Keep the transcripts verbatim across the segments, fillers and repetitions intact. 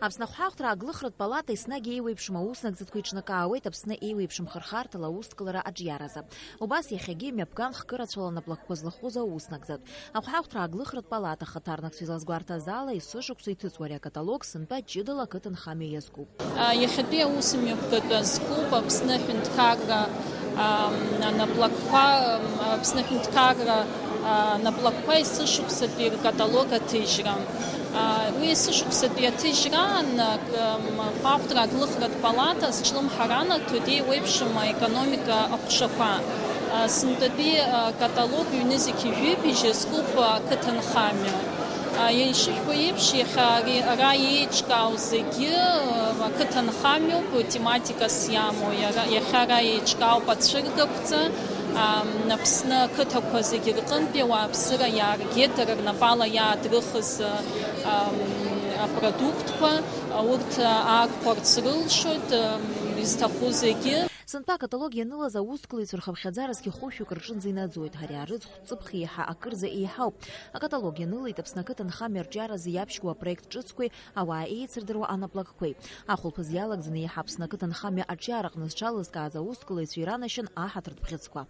Аԥсны ахәҳахәҭра ааглыхратә палата еснагь еиуеиԥшым аус нагӡатәқәа иҿнакаауеит Аԥсны еиуеиԥшым хырхарҭала аусҭгалара аҿиаразы. Убас иахьагьы мҩаԥган хкы рацәала наплакқәа злахәыз аус нагӡатә. Ахәҳахәҭра ааглыхратә палата ахаҭарнакцәа излазгәарҭаз ала, есышықәса иҭыҵуа ари акаталог сынтәа ҷыдала ақыҭанхамҩа иазкуп. Иахьатәи аусмҩаԥгатә азкуп Аԥсны аҳәынҭқарра, ам, анаплакқәа, ам, Аԥсны аҳәынҭқарра, а, анаплакқәа есышықәсатәи ркаталог аҭыжьра. А, уи есышықәсатәи аҭыжьраан, ак, ам, ахәаахәҭра ааглыхратә палата азҿлымҳара анаҭоит еиуеиԥшым аекономика аҟәшақәа. А, сынтәатәи, а, каталог ҩнызқь ҩажәибжь иазкуп ақыҭанхамҩа. А, ишыжәбо еиԥш, иахьа ари, ара еиҿкаау зегьы, а, ақыҭанхамҩоуп, тематикас иамоу, иара, иахьа ара еиҿкаауп ацәыргақәҵа, ам, Аԥсны ақыҭақәа зегьы рҟынтәи ауааԥсыра иааргеит, дара рнапала иаадрыхыз, ам, апродуктқәа, урҭ аақәхәарц рылшоит, ам, изҭаху зегьы. Сынтәа акаталог ианылаз аусҭгалаҩцәа рхыԥхьаӡара зқьы хәышәҩык рҿынӡа инаӡоит, ари арыцхә ҵыԥх еиҳа акырӡа еиҳауп. Акаталог ианылеит Аԥсны ақыҭанхамҩа арҿиаразы иаԥшьгоу апроект ҿыцқәеи ауаа еицырдыруа анаплакқәеи. Ахәылԥаз иалагӡаны еиҳа Аԥсны ақыҭанхамҩа аҿиараҟны зҽалызкааз аусҭгалаҩцәа иранашьан аҳаҭыртә бӷьыцқәа.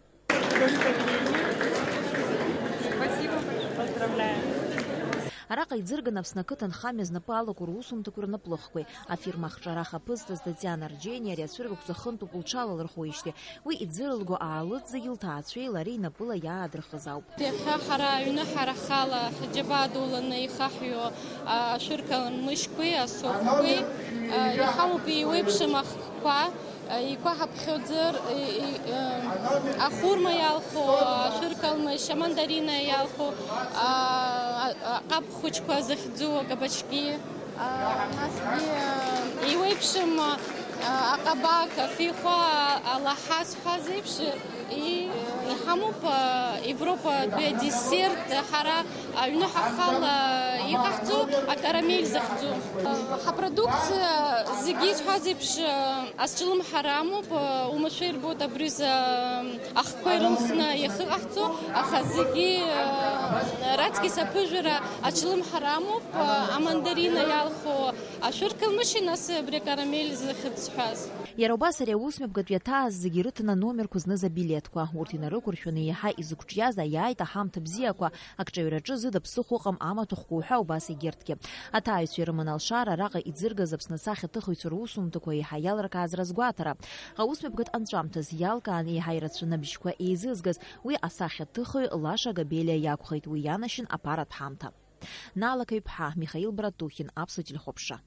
Араҟа иӡырган Аԥсны ақыҭанхамҩа знапы алаку русумҭақәеи рнаплыхқәеи. Афирма ахҿара ахаԥыц Татиана Арџьениа ари ацәыргақәҵа хынтәуп лҽалалырхуеижьҭеи. Уи иӡырылго аалыҵ зегьы лҭаацәеи лареи напыла иаадырхыз ауп. Иахьа ҳара аҩны ҳара ҳхала ҳџьабаа ду ланы ихаҳҩо ашәырқалмышьқәеи асофқәеи, а, иҳамоуп еиуеиԥшым ахкқәа, а, иқәаҳаԥхьаӡоу, и, и, а, ахурма иалху, ашәыркалмышь, амандарина иалху, а, а, аҟаб хәыҷқәа захьӡу, акабачки. Насгьы еиуеиԥшым аҟабақ, афихәа, алаҳа зҳәаз еиԥш, и-, иҳамоуп Европатәи адессерт, ҳара аҩны ҳахала иҟаҳҵо акарамель захьӡу. Ҳапродукциа зегьы исҳәаз еиԥш азҿлымҳара амоуп, уамашәа ирбоит абри за ахқәа ирымхны иахыҟаҳҵо, аха зегьы раҵкыс аԥыжәара аҿлымҳара амоуп, амандарина иалху ашәыркалмышьи, нас абри акарамель захьыӡ сҳәаз. Иара убас ари аусмҩаԥгатә иаҭааз зегьы ирыҭаны аномерқәа зныз абилеҭқәа. Урҭ инарықәыршәаны еиҳа изықәҿиаз аиааит аҳамҭа бзиақәа, акҿаҩраҿы зыда ԥсыхәа ыҟам амаҭәахәқәа уҳәа убас егьырҭгьы. Аҭааҩцәа ирыман алшара араҟа иӡыргаз Аԥсны асахьаҭыхыҩцәа русумҭақәа еиҳа иалыркаазар азгәаҭара. Аусмҩаԥгатә анҵәамҭаз иалкаан еиҳа ирацәаны абжьқәа еизызгаз уи асахьаҭыхыҩ Лаша Габелиа иакәхеит, уи ианашьан аԥаратә ҳамҭа. Наала Қаҩԥҳа, Михаил Братухин, Аԥсуа телехәаԥшра.